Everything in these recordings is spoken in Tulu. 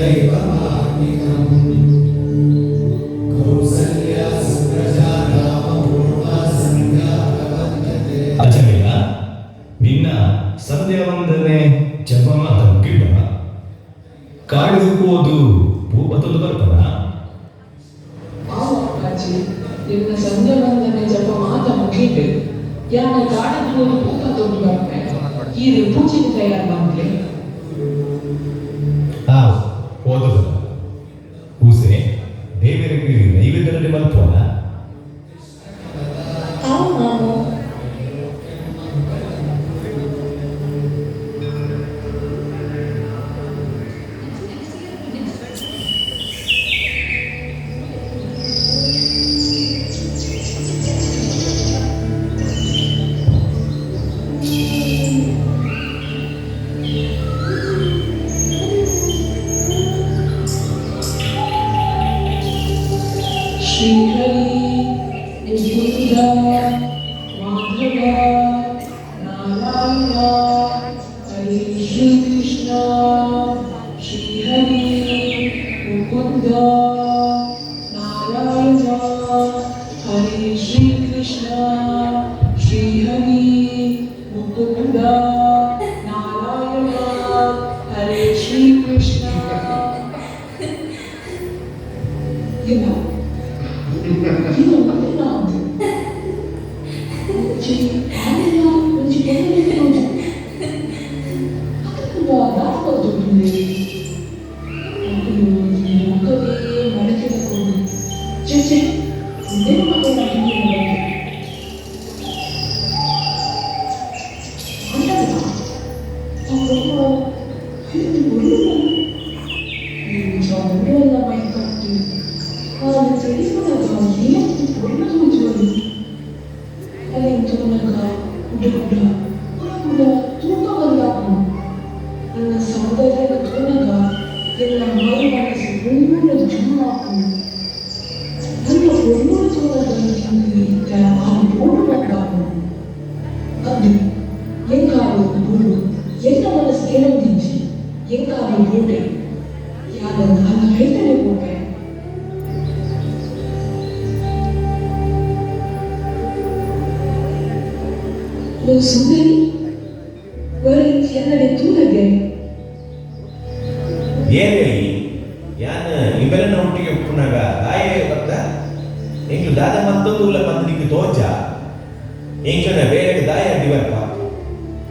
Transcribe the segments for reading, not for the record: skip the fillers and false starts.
दैवमात्मिकम् कौसल्या सुप्रजा रामपूर्वा सन्ध्या प्रवर्तते. ಆಚಾರ್ಯ, ನಿನ್ನ ಸಂಧ್ಯಾ ವಂದನೆ ಜಪ ಮಾತ ಮುಗಿಡ ಕಾಡಿಗೆ ಹೋದು ಪೂ ಬತ್ತೊಂದು ಬರ್ಪನ. ಆವು ಅಪ್ಪಾಜಿ, ನಿನ್ನ ಸಂಧ್ಯಾ ವಂದನೆ ಜಪ ಮಾತ ಮುಗಿಂಡು. ಯಾನ ಕಾಡಗ್ ಪೋದು ಪೂ ಪತ್ತೊಂದು ಬರ್ಪೆ. ಈರ್ ಪೂಜೆಗ್ ತಯಾರ್ ಮನ್ಪುಲೆ. ಆ ಹೋದು ಬರ. ಪೂಸೆ, ದೇವರಿಗೆ ನೈವೇದ್ಯ ರೆಡಿ ಮಲ್ಪುವನ? ಆವು ಮಾಮು. ಶ್ರೀ ಹರಿ ಮುಕುಂದ ಮಾಧವ ನಾರಾಯಣ ಹರಿ ಶ್ರೀ ಕೃಷ್ಣ. ಶ್ರೀ ಹರಿ ಮುಕುಂದ ನಾರಾಯಣ ಹರಿ ಶ್ರೀ ಕೃಷ್ಣ. ಶ್ರೀ ಹರಿ ಮುಕುಂದ ನಾರಾಯಣ ಹರೇ ಶ್ರೀ ಕೃಷ್ಣ. ಇಲ್ಲ ಇಲ್ಲ, ಒಂದಿನ ಒಂಜಿ ಆನೆಲ ಒಂಜಿ ಪೊಣ್ಣುಲೆಕ ತೋಜು. ಅಕುಲು ದಾದ ಮಲ್ತೊಂದುಲ್ಲೆರ್? ಅಕುಲು ಈ ಲೋಕವೇ ಮರತಿಲಕ ಉಂಡು. ಛೆ ಛೆ, ಉಂದೆನ್ ಮಾತ ಯಾನ್ ತೂಪಿನ ಬಗೆ. ಆಂಡಲಾ ಆ ಪೊಣ್ಣು ಏತ್ ಪೊರ್ಲುಲ್ಲಲ್! ಎಂಚ ಉಂಡು ಅಲ್ಲ ಮೈಕಟ್ಟ್! ಆಲ್ ತೆಲಿಪುನಗ ಏತ್ ಪೊರ್ಲು ತೋಜುವಲ್! ಅಲೆನ್ ತೂನಗ ಕುಡ ಕುಡ ಕುಡ ಕುಡ ತೂಕ ಪಂದಾಪುಂಡು. ಅಲ್ನ ಸೌಂದರ್ಯನ್ ತೂನಗ ಎನ್ನ ಮೈ ಮನಸ್ ಪೂರ ಜುಮ್ ಆಪುಂಡು. ಅಲ್ನ ಪೊರ್ಲುನು ತೂನಗ ಎಂಕ್ ಇತ್ತೆ ಆಲ್ ಬೋಡು ಪಂದಾಪುಂಡು. ಅಂದ್, ಎಂಕ್ ಆಲ್ ಬೋಡು. ಎನ್ನ ಮನಸ್ ಕೇನೊಂದಿಜ್ಜಿ. ಎಂಕ್ ಆಲ್ ಬೋಡೆ. ಯಾನ್ ಅಲ್ನ ಕೈತಡೆ ಪೋಪೆ. ಓ ಸುಂದರಿ, ಒರಿಂಚಿ ಎನ್ನಡೆ ತೂಲಗೆ. ಏರೇ, ಯಾನ್ ಇಂಬೆರೆನ ಒಟ್ಟಿಗೆ ಉಪ್ಪುನಗ ದಾಯೆ ಬತ್ತ? ಎಂಕ್ಲು ದಾದ ಮತ್ತೊಂದು ಉಲ್ಲ ಪಂದ್ ನಿಕ್ಕ್ ತೋಜ? ಎಂಕ್ಲೆನ ಬೇಲೆಗ್ ದಾಯೆ ಅಡ್ಡಿ ಬರ್ಪ?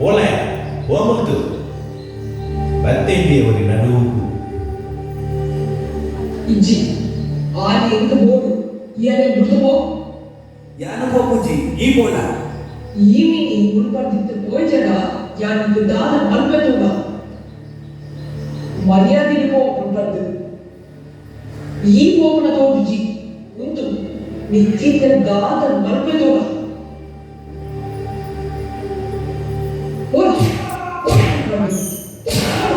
ಓಲೆ ಪೋ ಮುಲ್ತು. ಬತ್ತೆ ಇಂಬಿಯೆ ಒರಿ ನಡೂಕು. ಇಜ್ಜಿ, ಆಲ್ ಎಂಕ್ ಬೋಡು. ಈ ಅಲೆನ್ ಬುಡ್ದು ಪೋ. ಯಾನ್ ಪೋಪುಜಿ, ಈ ಪೋಲ. ಈ ಮಿನಿ ಮುಲ್ಪಡ್ದ್ ಇತ್ತೆ ಪೋಯಿಜಡ ಯಾನ್ ನಿಕ್ಕ್ ದಾದ ಮಲ್ಪೆ ತೂಲ. ಮರ್ಯಾದಿಡ್ ಪೋ ಮುಲ್ಪಡ್ದ್. ಈ ಪೋಪುನ ತೋಜುಜಿ. ಉಂತು, ನಿಕ್ಕ್ ಇತ್ತೆ ದಾದ ಮಲ್ಪೆ ತೂಲ. ಪೋಲ ಪೋಲ ಮುಲ್ಪಡ್ದ್ ಪೋಲ.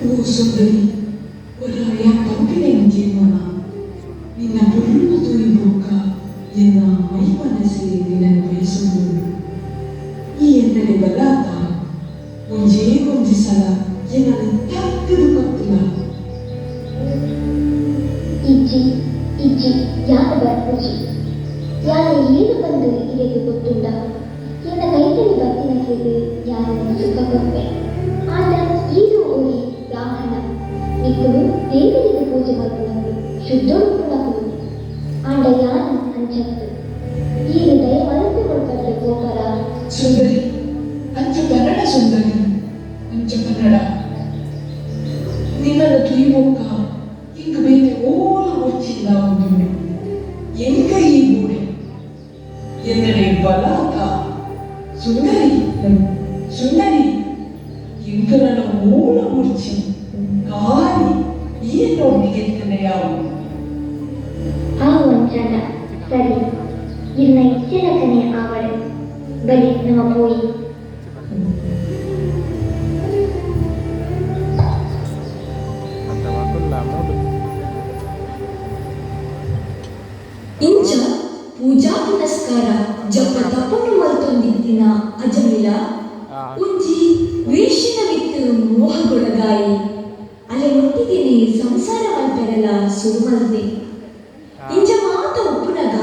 ಓ ಸುಂದರಿ, ಒರ ಯಾನ್ ಪನ್ಪಿನೆನ್ ಕೇನುವನ? ನಿನ್ನ ಪೊರ್ಲುನು ತೂಯಿ ಬೊಕ್ಕ ಎನ್ನ ಮೈ ಮನಸ್ಸೇ ನಿನನ್ ಬಯಸೊಂದುಂಡು. ಈ ಎನ್ನಡೆ ಬಲಾತ? ಒಂಜೇ ಒಂಜಿ ಸಲ ಎನನ್ ತರ್ಕ್ದ್ ಪತ್ತುಲ. ಇಜ್ಜಿ ಇಜ್ಜಿ, ಯಾನ್ ಬರ್ಪುಜಿ. ಯಾನ್ ಏರ್ ಪಂದ್ ಇರೆಗ್ ಗೊತ್ತುಂಡ? ಎನ್ನ ಕೈತಡೆ ಬತ್ತಿನಕ್ಲೆಗ್ ಯಾನ್ ಸುಖ ಕೊರ್ಪೆ. ಆಂಡ ಈರ್ ಒರಿ ಬ್ರಾಹ್ಮಣ. ನಿಕುಲು ದೇವೆರೆಗ್ ಪೂಜೆ ಮಲ್ಪುನಕುಲು, ಶುದ್ಧೊಡುಪ್ಪುನಕುಲು. ಆಂಡ ಯಾನ್ ಅಂಚತ್ತ್. ಈರ್ ದಯ ಮಲ್ತ್ ಮುಲ್ಪಡ್ದ್ ಪೋಪರಾ? ಸುಂದರಿ, ಅಂಚ ಪನಡ. ಸುಂದರಿ, ಅಂಚ ಪನಡ. ನಿನ್ನನ್ ತೂಯಿ ಬೊಕ್ಕ ಎಂಕ್ ಬೇತೆ ಓಲ ಬೊಡ್ಚಿಂದ್ ಆವೊಂದುಂಡು. ಎಂಕ್ ಈ ಬೋಡೆ. ಎನ್ನಡೆ ಬಲಾತ? ಸುಂದರಿ, ಸುಂದರಿ, ಎಂಕ್ ನನ ಓಲ ಬೊಡ್ಚಿ. ಕಾಲಿ ಈ ಎನ್ನೊಟ್ಟಿಗೆ ಇತ್ತ್ಂಡ ಯಾವು. ಆವು ಅಂಚಾಂಡ ಸರಿ. ಇರ್ನ ಇಚ್ಚೆಲಕನೆ ಆವಡ್. ಬಲೆ ನಮ ಪೋಯಿ. ಇಂಚ ಪೂಜಾ ಪುನಸ್ಕಾರ ಜಪ ತಪನು ಮಲ್ತೊಂದಿತ್ತಿನ ಅಜಮಿಲ ಒಂಜಿ ವೇಷನ ಮಿತ್ತು ಮೋಹಗೊಳಗಾಯಿ ಅಲೆ ಒಟ್ಟಿಗೆನೆ ಸಂಸಾರ ಮಲ್ಪೆರಲ ಸುರು ಮಲ್ತೆ. ಇಂಚ ಮಾತ ಒಪ್ಪುನಗ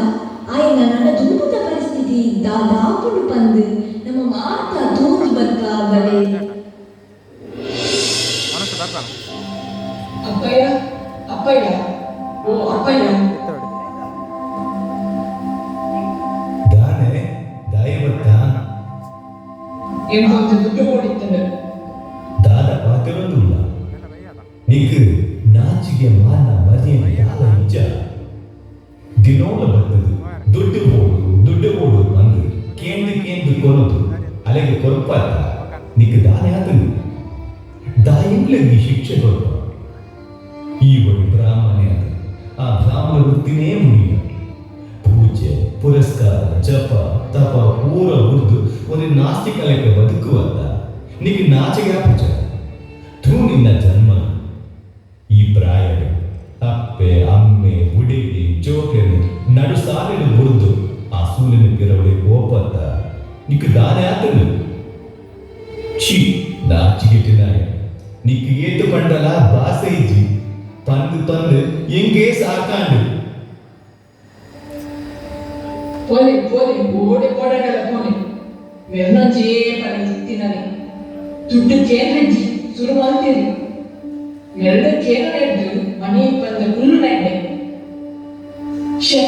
ಆಯನ ನನ್ನ ದುಂಬುದ ಪರಿಸ್ಥಿತಿ ದಾದಾಪುಂಡು ಪಂದು ನಮ್ಮ ಮಾತ ತೂಂದು ಬಕ್ಕ ಬಲೆ. ಅಪ್ಪಯ್ಯ, ಅಪ್ಪಯ್ಯ, ಓ ಅಪ್ಪಯ್ಯ. ದಾನೆ ದಾಯ ಬತ್ತ? ಎಂಕೊಂದು ದುಡ್ಡು ಕೊಡಿತ್ತಂಡು. ದಾದ ಪಾತೆರೊಂದುಲ್ಲ. ನಿಕ್ ನಾಚಿಗೆ ಮಾನ ಮರ್ಯಾದೆ ದಾಲ ಇಜ್ಜ? ದಿನೋಲ ಬತ್ತದು ದುಡ್ಡು ಬೋಡು ದುಡ್ಡು ಬೋಡು ಅಂದು ಕೇಂದು ಕೇಂದು ಕೊನೊದು ಅಲೆಗೆ ಕೊರ್ಪಾತ. ನಿಕ್ ದಾನೆ ಆತಂದು? ದಾಯಿಂಗ್ಲಂಗಿ ಶಿಕ್ಷೆ ಕೊರ್ಪ? ಈ ಒಂದು ಬ್ರಾಹ್ಮಣೆ ಅದು ಆ ಬ್ರಾಹ್ಮಣ ವೃತ್ತಿನೇ ಮುಡಿಯ. ಪೂಜೆ ಪುರಸ್ಕಾರ ಜಪ ತಪ ಪೂರ ಉರ್ದು ಒಂದು ನಾಸ್ತಿಕ ಲೆಕ್ಕ ಬದುಕುವಂತ ನಿಕ್ ನಾಚಿಗೆ ಪೂಜೆ. ಥೂ ನಿನ್ನ ಜನ್ಮ. ಈ ಪ್ರಾಯಡು ಅಪ್ಪೆ ಅಮ್ಮೆ ಬುಡಿದಿ ಜೋಕ್ಲೆನು ನಡು ಸಾಲಿಡು ಬುರ್ದು ಆ ಸೂಲಿನ ಪಿರವಳಿ ಕೋಪತ್ತ? ನಿಕ್ ದಾನೆ ಆತನು? ಛೀ, ನಾಚಿಗೆಟ್ಟಿನಾಯ. ನಿಕ್ ಏತು ಪಂಡಲ ಬಾಸೆ ಇಜ್ಜಿ. ತಂದು ತಂದು ಎಂಗೇ ಸಾಕಾಂಡು. ಪೋಲೆ ಪೋಲೆ, ಓಡೆ ಪೋಡಂಡಲ ಪೋನೆ. ಮೆರ್ನೊಂಜೇ ಪನ ಇತ್ತಿನನೆ ದುಡ್ಡು ಕೇಂದ್ರಿಜ್ಜಿ ಸುರು ಮಲ್ತೀರಿ. ಮೆರಡ ಕೇಂದ್ರ ಮನೆ ಬಂದ ಕುಲ್ಲು ನೆಡ್ಡೆ. ಶೆ,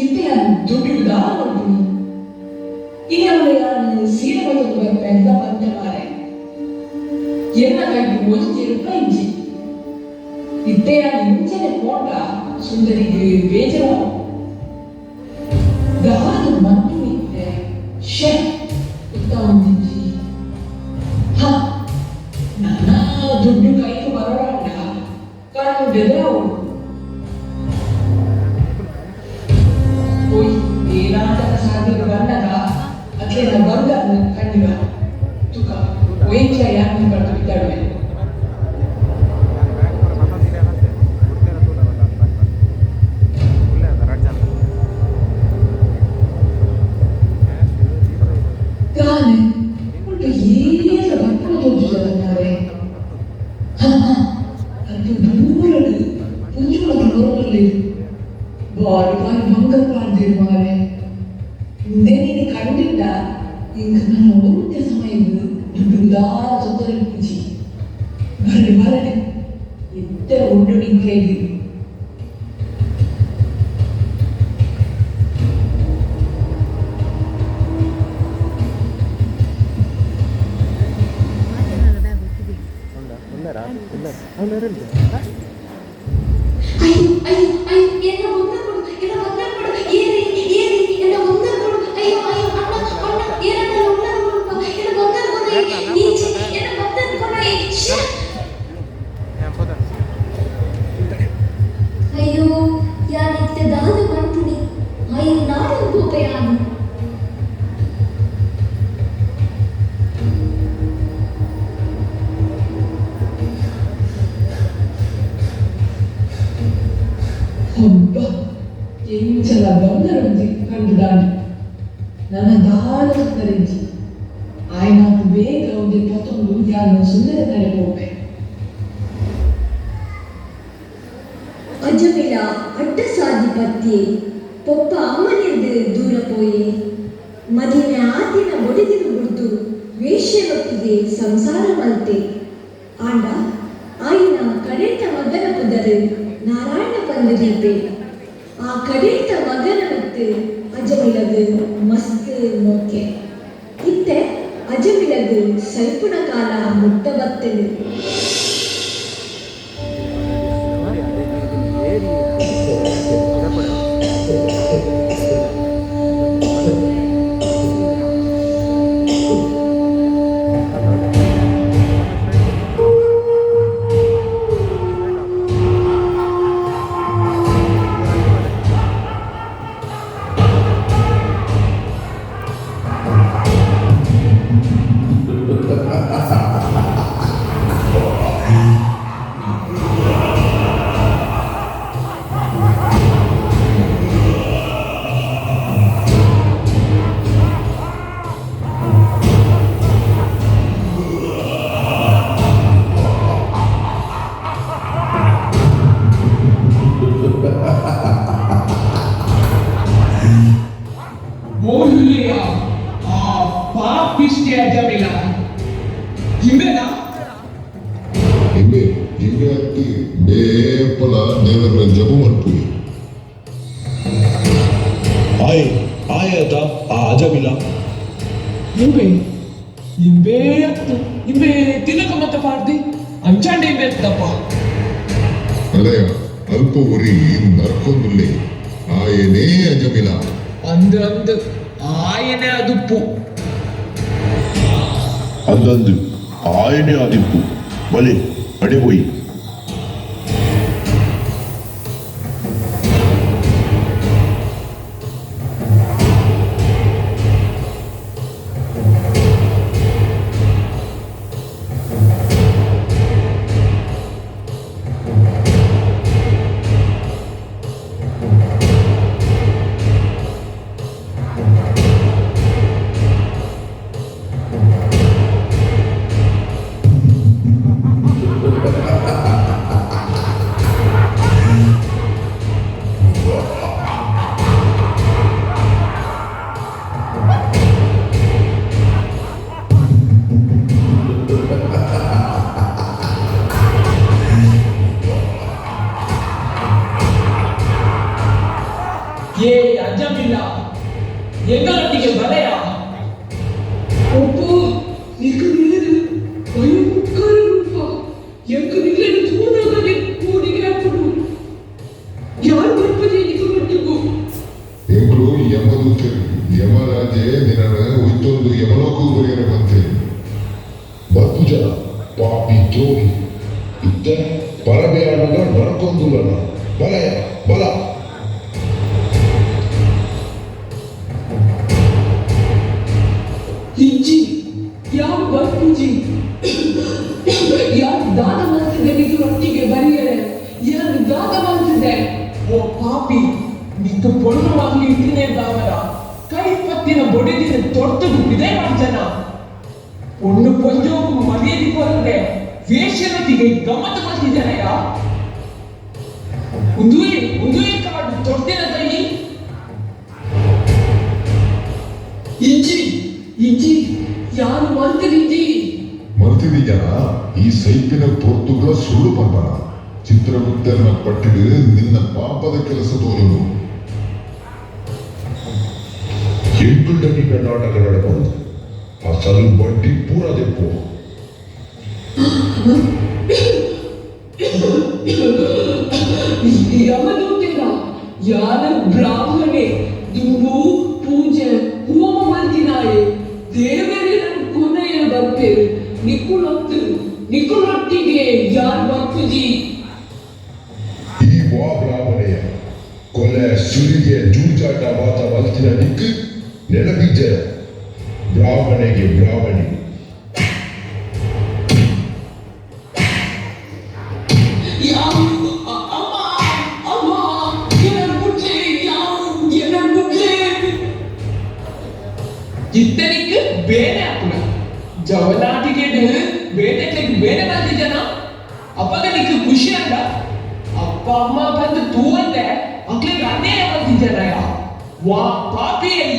ಇತ್ತೆ ಯಾನ್ ದುಡ್ಡು ದಾಲ ಮಲ್ಪುನಿ? ಇನಿ ಅವಳ ಯಾನ್ ಸೀರೆ ಮಲ್ತೊಂದು ಬರ್ಪೆ ಅಂದ ಪಂತೆ ಮಾರೆ. ಎನ್ನ ಕೈಗೆ ಒಂಜಿ ರೂಪಾಯಿ ಇಜ್ಜಿ. ಇತ್ತೆ ಯಾನ್ ಇಂಚನೆ ಪೋಂಡ ಸುಂದರಿಗೆ ಬೇಜಾರು. ದಾದ ಮಲ್ಪುನಿ ಇತ್ತೆ? ಶೆ, ಇತ್ತ ಒಂದಿಜ್ಜಿ. ಹ, ನನ್ನ ದುಡ್ಡು ಕೈಗೆ ಬರೋಣ ಕಣ್ಣು ಬೆದರಾವು. ಓಯ್, ಏನಾಟಕ ಸಾಧ್ಯಕ್ಕೆ ಬಂದಾಗ ಅಟ್ಲೇನ ಬಂಗಾರ ಕಂಡಿವ ತುಕ ಒಯ್ಕ್ಲ ಯಾಕೆ ಬರ್ತು ಬಿದ್ದಾಡುವೆ. ದಾನೆ ಉಂಟು ಏಲ ಬರ್ಪುನ ತೋಜುಜಾರೆ? ಹ ಹ, ಅದು ದೂರಡು ಪುಂಜುಳದ ಬರೋರಲ್ಲಿ ಬಾರಿ ಬಾರಿ ಬಂಗಾರ ಪಾಡ್ದಿರು ಮಾರೆ. ಹಿಂದೆ ನೀನು ಕಂಡಿದ್ದ ಇಂಕ ನನ್ನ ಒಂದೇ ಸಮಯದ ದುಡ್ಡು ದಾರ ತೊಂದರೆ ಪೂಜಿ. ಬರಲಿ ಬರಲಿ, ಇತ್ತೆ ಉಂಡು ನಿಂಕ್ಲೇಗಿ. ಅಯ್ಯೋ ಅಯ್ಯೋ ಅಯ್ಯೋ, ಎನ್ನ ಬಂಗಾರ ಕೊಡು, ಎನ್ನ ಬಂಗಾರ ಕೊಡು. ಏರಿ ಏರಿ, ಎನ್ನ ಬಂಗಾರ ಕೊಡು. ಅಯ್ಯೋ ಅಯ್ಯೋ, ಅಣ್ಣ ಅಣ್ಣ, ಏನನ್ನ ಬಂಗಾರ ಕೊಡಪ್ಪ, ಎನ್ನ ಬಂಗಾರ ಕೊಡು. ಈಚೆ ಎನ್ನ ಬಂಗಾರ ಕೊಡು. ಶ್ಯೆ. ಅಯ್ಯೋ, ಯಾನಿತ್ತೆ ದಾದ ಮನ್ಪುನಿ? ಆಯೆ ನಾಡೊಂದು ಪೋಪೆ ಯಾನು. ಹಬ್ಬ, ಎಂಚಲ ಬಂಗಾರ ಒಂಜಿ ಕಂಡುದಾಂಡ್. ನನ್ನ ದಾಲ ಸುಂದರ ಇಜ್ಜಿ. ಆಯ್ನಾತ್ ಬೇಗ ಒಂಜಿ ಪತ್ತೊಂದು ಯಾನ್ ಸುಂದರ ನಡೆ ಪೋಪೆ. ಅಜಮಿಲ ಅಡ್ಡ ಸಾದಿ ಪತ್ತಿ ಪೊಪ್ಪ ಅಮ್ಮನಿರ್ದು ದೂರ ಪೋಯಿ ಮದಿಮೆ ಆತಿನ ಬೊಡಿದಿನ ಬುಡ್ದು ವೇಶ್ಯನೊಟ್ಟಿಗೆ ಸಂಸಾರ ಮಲ್ತೆ. ಆಂಡ ಆಯಿನ ಕಡೇತ ಮಗನ ಪುದರು ನಾರಾಯಣ ಪಂದು ದೀಪೆ. ಆ ಕಡೇತ ಮಗನ ಮಿತ್ತು ಅಜಮಿಲಗು ಮಸ್ತ್ ಮೋಕೆ ಇತ್ತೆ. ಅಜಮಿಲಗು ಸೈಪುನ ಕಾಲ ಮುಟ್ಟ ಬತ್ತಲು. ಓಲುಲ್ಲೆಯ ಆ ಪಾಪಿಷ್ಠೆ ಅಜಮಿಲ ಇಂಬೆನಾ? ಇಂಬೆ ಇಂಬೆ ಅತ್ತಿ ಬೇಪಲ ದೇವರ ಜಪ ಮಲ್ಪುವೆ. ಆಯೆ ಆಯೆ ಅತ ಆ ಅಜಮಿಲ. ಇಂಬೆ ಇಂಬೆ ಅತ್ತು ಇಂಬೆ ತಿಲಕ ಮತ್ತ ಪಾಡ್ದಿ ಅಂಚಾಂಡೆ ಇಂಬೆ ಅತ್ತಪ್ಪ. ಅಲಯ ಅಲ್ಪ ಉರಿ ನರ್ಕೊಂದುಲ್ಲೆ, ಆಯನೇ ಅಜಮಿಲ. ಅಂದ್ ಅಂದ್, ಆಯನೆ ಅದುಪ್ಪು. ಅಂದಂದು, ಆಯನೇ ಆದಿಪ್ಪು. ಬಲೆ ಅಡೆ ಪೋಯಿ. ಏ ಅಜಮಿಲ, ಎಂಗಳೊಟ್ಟಿಗೆ ಬಲೆಯ. ಒಪ್ಪು ನಿಖ ನೀರು ಭಯಂಕರ ರೂಪ. ಎಂಕ ನಿಗ್ಲೇನು ತೂನಾಗನೆ ಕೂಡಿಗೆ ಹಾಕುಡು. ಯಾರು ಬರ್ಪದೆ ನಿಖ ಒಟ್ಟಿಗೂ? ಎಂಕುಲು ಯಮದೂತರು. ಯಮರಾಜೆ ನಿನ್ನನ್ನು ಒಯ್ತೊಂದು ಯಮಲೋಕ ಬರೆಯರ ಬಂತೆ. ಬರ್ಪುಜನ ಪಾಪಿ ದ್ರೋಹಿ, ಇತ್ತ ಪರಬೆಯಾನಗ ನರಕೊಂದುಲನ? ಬಲಯ ಬಲ. ಇಜ್ಜಿ, ಯಾವ ಬರ್ಪುಜಿ. ಯಾರು ದಾನ ಮಾಡ್ತಿದ್ದೆ ನಿಖ ಒಟ್ಟಿಗೆ ಬರಿಯರೆ? ಯಾರು ದಾನ ಮಾಡ್ತಿದ್ದೆ? ಓ ಪಾಪಿ, ನಿಕ್ಕ ಪೊಣ್ಣುವಾಗ್ಲಿ ಇಟ್ಟಿನೇ ದಾವರ ಕೈ ಪತ್ತಿನ ಬೊಡೆದಿನ ತೊರ್ತದು ಬಿದೆ ಮಾಡ್ಜನ. ಪೊಣ್ಣು ಪೊಂಜೋಗು ಮರ್ಯಾದೆ ಕೊರಂದೆ ವೇಷನೊಟ್ಟಿಗೆ ಗಮ್ಮತ್ತು ಮಾಡ್ತಿದ್ದಾನೆಯ. ಉಂದುವೆ ಉಂದುವೆ ಕಾಡು ತೊರ್ತಿನ ಕೈ. ಇಜ್ಜಿ ಇಜ್ಜಿ, ಯಾರು ಮಲ್ತಿರಿಜ್ಜಿ. ಮರ್ತಿದೀಯನ? ಈ ಸೈಪಿನ ಪೊರ್ತುಗಳ ಸುಳ್ಳು ಪಂಪನ. ಚಿತ್ರಗುಪ್ತನ ಪಟ್ಟಿಡು ನಿನ್ನ ಪಾಪದ ಕೆಲಸ ತೋರುನು. ಎಂಕುಲ್ಡ ನಿನ್ನ ನಾಟಕ ನಡಪದು. ಅಸಲು ಬಡ್ಡಿ ಪೂರ ದೆಪ್ಪು. ಯಮದೂತೆರ, ಯಾನ ಬ್ರಾಹ್ಮಣೆ. ದುಂಬು ಪೂಜೆ ಹೋಮ ಮಲ್ತಿನಾಯೆ. ದೇವರೇ ನನ್ನ ಕೊನೆಯ ಬರ್ಪೇರು. ನಿಕ್ಕುಳೊತ್ತು ನಿಕ್ಕುಳೊಟ್ಟಿಗೆ ಯಾರು ಬರ್ಪುಜಿ. ಈ ವಾ ಬ್ರಾಹ್ಮಣೆಯ? ಕೊಲೆ ಸುಲಿಗೆ ಜೂಜಾಟ ಮಾತ ಮಲ್ತಿನ ನಿಕ್ ನೆನಪಿಜ್ಜಯ? ಬ್ರಾಹ್ಮಣೆಗೆ ಬ್ರಾಹ್ಮಣಿ. ಯಾವ ಅಮ್ಮ ಅಮ್ಮ, ಎನ್ನ ಬುಡ್ಲೆ, ಯಾವ ಎನ್ನ ಬುಡ್ಲೆ. ಇತ್ತನಿಕ್ ಬೇನೆ ಆಪುನ ಜವನಾಟಿಗೆಡ್ ಬೇಟೆಕ್ಲೆಗ್ ಬೇನೆ ಮಲ್ತಿಜನ. ಅಪಗ ನಿಕ್ ಖುಷಿ ಅಂಡ? ಅಪ್ಪ ಅಮ್ಮ ಬಂದು ತೂವಂದೆ ಅಕ್ಲೆಗ್ ಅನ್ಯಾಯ ಮಲ್ತಿಜನಯ. ವಾ ಪಾಪಿಯೈ,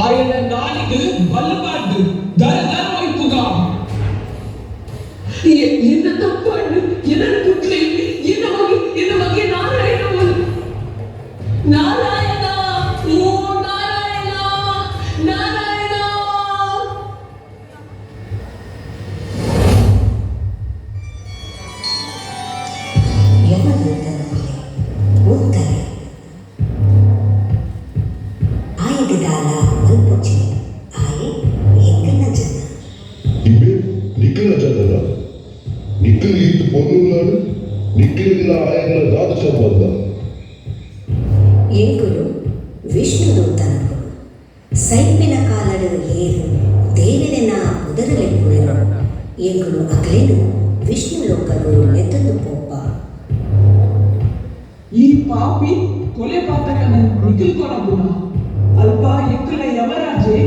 ಆಯನ ನಾಲಿಗ್ ಬಲ್ಲು ಬಾರ್ದು ದರ ದರ ಒಯ್ಪುಗ. என்ன தப்பாண்டு என்ன புட்லே. என்ன மகி என்ன மகி நாராயண போல். நாராயணா, ஓ நாராயணா, நாராயணா. ಯಮದೂತನಕುಲೆ ಉತ್ತರೆ, ಆಯಗ್ ದಾಲ ಮಲ್ಪೊಚಿ, ಆಯೆ ಎಂಕಲ್ನ ಜನ. ಇಂಬೆ ನಿಕ್ಕಲ ಜನನ? ನಿಕ್ಕಲು ಈತ್ ಪೊರ್ಲುಲ್ಲಾಡು, ನಿಕ್ಕಲಿಲ್ಲ ಆಯಗ್ಲ ದಾದ ಸಂಬಂಧ? ಎಂಕುಲು ವಿಷ್ಣುದೂತನಕುಲು. ಸೈಪಿನ ಕಾಲಡು ಏರು ದೇವೆರೆನ ಪುದರ್ ಲೆಪ್ಪುವೆರು, ಎಂಕುಲು ಅಕ್ಲೆನ್ ವಿಷ್ಣು ಲೋಕಗ್ ಲೆತ್ತೊಂದು ಪೋಪ. ಈ ಪಾಪಿ ಕೊಲೆ ಪಾತಕನ ನಿಖಿಲ್ ಕೊನಪುನ. ಅಲ್ಪ ಎಂಕುಲ ಯಮರಾಜೆ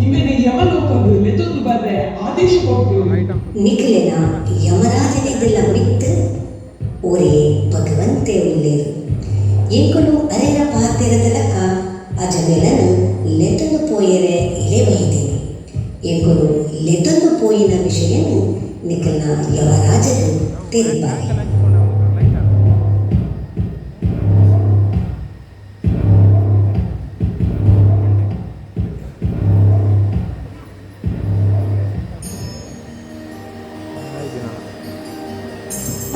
ಇಮೆನೆ ಯಮಲೋಕಗ್ ಲೆತ್ತೊಂದು ಬರ್ರೆ ಆದೇಶ ಕೊಟ್ಟು. ನಿಕ್ಲೆನ ಯಮರಾಜನೆದೆಲ್ಲ ಮಿತ್ತ್ ಒರೇ ಭಗವಂತೆ ಉಲ್ಲೇರು. ಎಂಕುಲು ಅರೆನ ಪಾತೆರದಲಕ ಅಜಮೇಲನು ಲೆತೊಂದು ಪೋಯೆರೆ ಇಲೆ ಬೈದಿನಿ. ಎಂಕುಲು ಲೆತೊಂದು ಪೋಯಿನ ವಿಷಯನು ನಿಕಲ್ನ ಯವರಾಜಗ್ ತೆರಿಪಾಲೆ.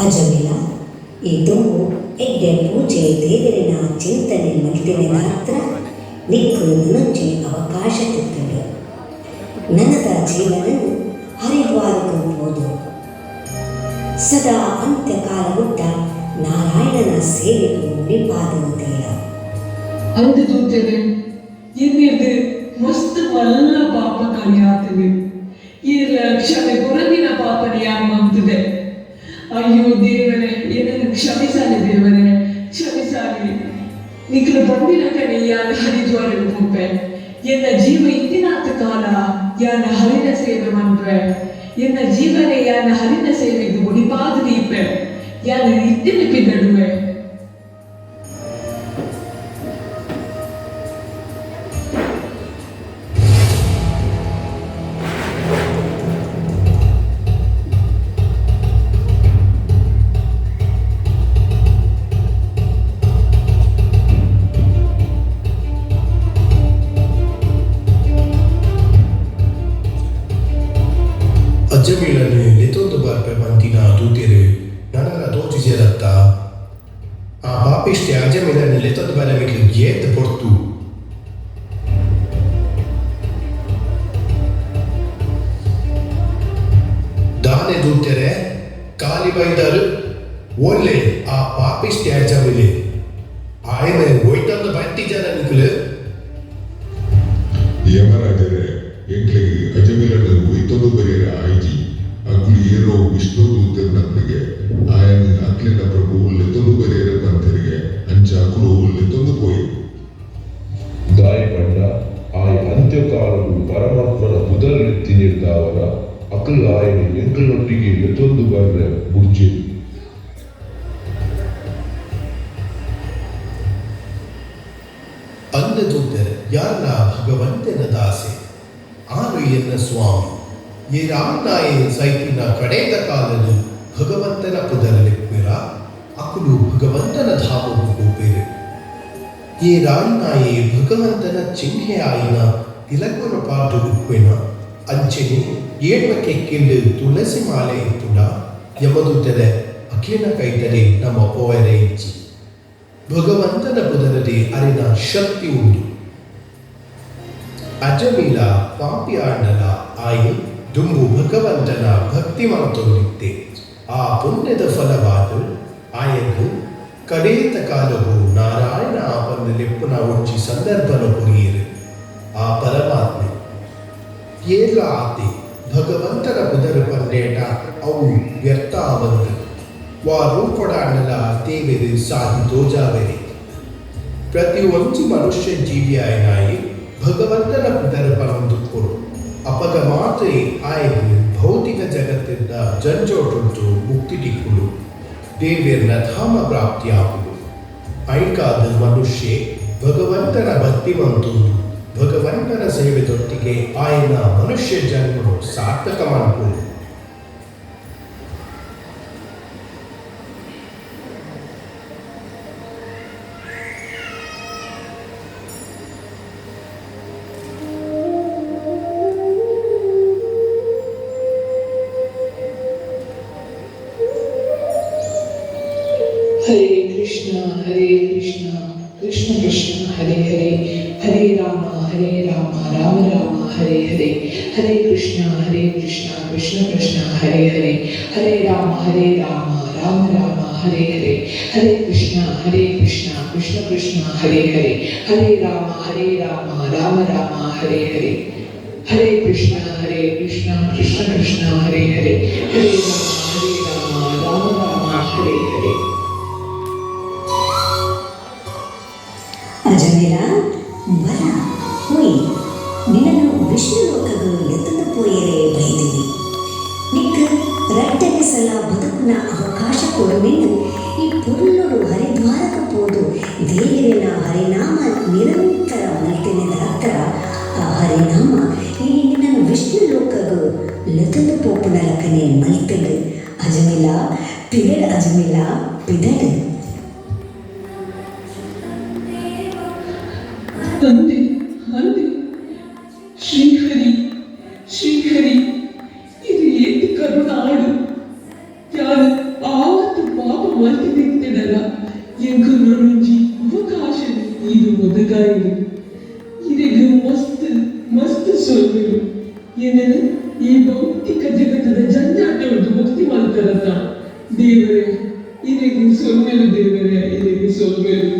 ಅಜಮಿಲ ಈ ದುಂಬು ಎಡ್ಡೆ ಪೂಜೆ ದೇವರಿನ ಚಿಂತನೆ ಮಲ್ತಿನೆದಾತ್ರ ನಿಕ್ಕು ನನೊಂಜಿ ಅವಕಾಶ ತಿಕ್ಕುಂಡು. ನನದ ಜೀವನನು ಹರಿದ್ವಾರಕ್ಕೂ ಪೋದು ಸದಾ ಅಂತ್ಯಕಾಲ ಮುಟ್ಟ ನಾರಾಯಣನ ಸೇವೆಗೂ ಮುಡಿಪಾದುವುದಿಲ್ಲ. ಅಂದು ದೂತರೆ ಎನ್ನಿರ್ದು ಮಸ್ತ್ ಮಲ್ಲ ಪಾಪ ಕಾರ್ಯ ಆತದೆ. ಈರ್ಲ ಕ್ಷಮೆ ಕೊರಂದಿನ ಪಾಪನ ಯಾನ್ ಮಂತುದೆ. ಅಯ್ಯೋ ದೇವರೇ, ಏನನ್ನು ಕ್ಷಮಿಸಾಲಿ ದೇವರೇ, ಕ್ಷಮಿಸಾಲಿ. ನಿಖಲು ಬಂದಿನ ಕಣೆ ಯಾನ್ ಹರಿದ್ವಾರಕ್ಕೆ ಪೋಪೆ. ಎನ್ನ ಜೀವ ಇತ್ತಿನಾತ ಕಾಲ ಯಾನ ಹರಿನ ಸೇವೆ ಮನ್ಪೆ. ಎನ್ನ ಜೀವನೆ ಯಾನ ಹರಿನ ಸೇವೆಗೆ ಮುಡಿಪಾದ ದೀಪೆ. ಯಾನ ಇತ್ತಿನ ಪಿದಡುವೆ. ಅಜಮಿಳನು ಲೆತೊಂದು ಬರ್ಪೆ ಪಂತಿನ ದೂತೆರು ನನಲ ತೋಜಿಸೆರತ್ತ. ಆ ಪಾಪಿಷ್ಠೆ ಅಜಮಿಳನು ಲೆತೊಂದು ಬರಮಿಕ್ಲು ಏತ್ ಪೊರ್ತು. ದಾನೆ ದೂತೆರೆ ಕಾಲಿ ಬೈದರು ಓಲ್ಲೆ ಆ ಪಾಪಿಷ್ಠೆ ಅಜಮಿಲೆ ಆಯನ ಒಯ್ತೊಂದು ಬಂಟಿ ಜನ ನಿಕ್ಲು. ಯಮರಾಜರೇ, ಎಂಕ್ಲೆಗ್ ಅಜಮಿಲನು ಒಯ್ತೊಂದು ಬರಿಯರೆ ಆಯ್ಜಿ. ಅಕುಲು ಏರೋ ವಿಷ್ಣು ದೂತೆರ್ನಕ್ಲೆಗೆ ಆಯನ್ ಅಕ್ಲೆನ ಪ್ರಭು ಲೆತೊಂದು ಬರಿಯರೆ ಪಂತೆರಿಗೆ ಅಂಚ ಅಕುಲು ಲೆತೊಂದು ಪೋಯೆರ್. ದಾಯೆ ಪಂಡ ಆಯೆ ಅಂತ್ಯಕಾಲೊಡು ಪರಮಾತ್ಮನ ಪುದರ್ ಲೆತ್ತಿನೆಡ್ದಾವರ ಅಕುಲು ಆಯನ್ ಎಂಕಲ್ನೊಟ್ಟಿಗೆ ಲೆತೊಂದು ಬರ್ರೆ ಬುಡ್ಜೆರ್. ಅಂದ ದೂತೆರೆ ಯಾರ್ನ ಭಗವಂತನ ದಾಸೆ ಆನು ಎನ್ನ ಸ್ವಾಮಿ. ಏರಾನಾಯೆ ಸೈಪಿನ ಕಡೇದ ಕಾಲನು ಭಗವಂತನ ಪುದರಲೆಪ್ಪೆರ ಅಕುಲು ಭಗವಂತನ ಧಾಮವು ಪೋಪೆರು. ಏರಾಯಿನಾಯೆ ಭಗವಂತನ ಚಿಹ್ನೆ ಆಯಿನ ತಿಲಕನ ಪಾಡು ಉಪ್ಪೆನ ಅಂಚೆನೆ ಏಳ್ವ ಕೆಕ್ಕಿಲ್ಲು ತುಳಸಿ ಮಾಲೆ ಇತ್ತುಡ ಯಮದೂತೆರೆ ಅಖಿಲ ಕೈತರೆ ನಮ್ಮ ಪೋಯರೆ ಇಜ್ಜಿ. ಭಗವಂತನ ಪುದರದೆ ಅರಿನ ಶಕ್ತಿ ಉಂಡು. ಅಜಮಿಲ ಪಾಪಿಯಾಂಡಲ ಆಯಿ ದುಂಬು ಭಗವಂತನ ಭಕ್ತಿ ಮಲ್ತೊಂದಿತ್ತೆ. ಆ ಪುಣ್ಯದ ಫಲವಾದ ಆಯಗ್ ಕಡೇತ ಕಾಲವು ನಾರಾಯಣ ಆಪನ್ನ ಲೆಪ್ಪುನ ಒಂಜಿ ಸಂದರ್ಭನ ಕೊರಿಯೆರು. ಆ ಪರಮಾತ್ಮೆ ಏರ್ಲ ಆತೆ ಭಗವಂತನ ಪುದರ್ ಪಂಡೇಟ ಅವು ವ್ಯರ್ಥ ಆವಂದು ವಾ ರೂಪೊಡಾಂಡಲ ದೇವೆರು ಸಾಧಿ ತೋಜಾವೆರೆ. ಪ್ರತಿ ಒಂಜಿ ಮನುಷ್ಯ ಜೀವಿಯಾಯನಾಯಿ ಭಗವಂತನ ಪುದರ್ ಪನೊಂದು ಅಪಗ ಮಾತ್ರ ಆಯಗ್ ಭೌತಿಕ ಜಗತ್ತಿಂದ ಜಂಜೋಟುಂಟು ಮುಕ್ತಿ ತಿಕ್ಕುಂಡು, ದೇವೆರ್ನ ಧಾಮ ಪ್ರಾಪ್ತಿಯಾಪುಂಡು. ಐಕಾದ ಮನುಷ್ಯ ಭಗವಂತನ ಭಕ್ತಿವಂತುಂಡು ಭಗವಂತನ ಸೇವೆದೊಟ್ಟಿಗೆ ಆಯನ ಮನುಷ್ಯ ಜನ್ಮನು ಸಾರ್ಥಕ ಮನ್ಪುಂಡು. ಹರೇ ಕೃಷ್ಣ ಹರೇ ಕೃಷ್ಣ ಕೃಷ್ಣ ಕೃಷ್ಣ ಹರೇ ಹರೇ, ಹರೇ ರಾಮ ಹರೇ ರಾಮ ರಾಮ ರಾಮ ಹರೇ ಹರೇ, ಹರೇ ಕೃಷ್ಣ ಹರೇ ಕೃಷ್ಣ ಕೃಷ್ಣ ಕೃಷ್ಣ ಹರೇ ಹರೇ, ಹರೇ ರಾಮ ಹರೇ ರಾಮ ರಾಮ ರಾಮ ಹರೇ ಹರೇ, ಹರೇ ಕೃಷ್ಣ ಹರೇ ಕೃಷ್ಣ ಕೃಷ್ಣ ಕೃಷ್ಣ ಹರೇ ಹರೇ, ಹರೇ ರಾಮ ಹರೇ ರಾಮ ರಾಮ ರಾಮ ಹರೇ ಹರೇ, ಹರೇ ಕೃಷ್ಣ ಹರೇ ಕೃಷ್ಣ ಕೃಷ್ಣ ಕೃಷ್ಣ ಹರೇ ಹರೇ, ಹರೇ ರಾಮ ಹರೇ ರಾಮ ರಾಮ ರಾಮ ಹರೇ ಹರೇ. ಅಜಮಿಲ ಬಲ ಹೋಯ್ ನಿನ್ನನ್ನು ವಿಷ್ಣು ಲೋಕಗಳು ಲೆತ್ತೊಂದು ಪೋಯೆರೆ ಬೈದಿನಿ. ನಿಕ್ಕ ರಡ್ಡನೆ ಸಲ ಬದುಕುನ ಅವಕಾಶ ಕೊಡುವೆನು. ಈ ಪೊರ್ಲುಡು ಹರಿದ್ವಾರಕ ಪೋದು ದೇವರಿನ ದೇವರೆನ ಹರಿನಾಮ ನಿರಂತರ ಮಲ್ತಿನೆದಾತ್ರ ಆ ಹರಿನಾಮ ಇನಿ ನಿನ್ನನ್ ವಿಷ್ಣು ಲೋಕಗ್ ಲೆತೊಂದು ಪೋಪುನ ಲಕನೆ ಮಲ್ತ್ಂಡ್. ಅಜಮಿಲ ಪಿದಡ್ ಅಜಮಿಲ ಪಿದಡ್. ಅಂದೆ ಅಂದೆ ಶ್ರೀಹರಿ ಶ್ರೀಹರಿ ಇದು ಏತ್ ಕರುಣ ಆಡು ಯಾನ್ ಆವತ್ತು ಪಾಪ ಮಲ್ತಿದಿತ್ತಿಡಲ ಎಂಕ್ ನನೊಂಜಿ ಅವಕಾಶ ಇದು ಒದಗಾಯಿರು. ಇರೆಗ್ ಮಸ್ತ್ ಮಸ್ತ್ ಸೊಲ್ಮೆಲು. ಎನನ್ ಈ ಭೌತಿಕ ಜಗತ್ತದ ಜಂಜಾಟೊಡ್ದು ಮುಕ್ತಿ ಮಲ್ತರತ್ತ ದೇವರೇ. ಇರೆಗ್ ಸೊಲ್ಮೆಲು ದೇವರೇ, ಇರೆಗ್ ಸೊಲ್ಮೆಲು.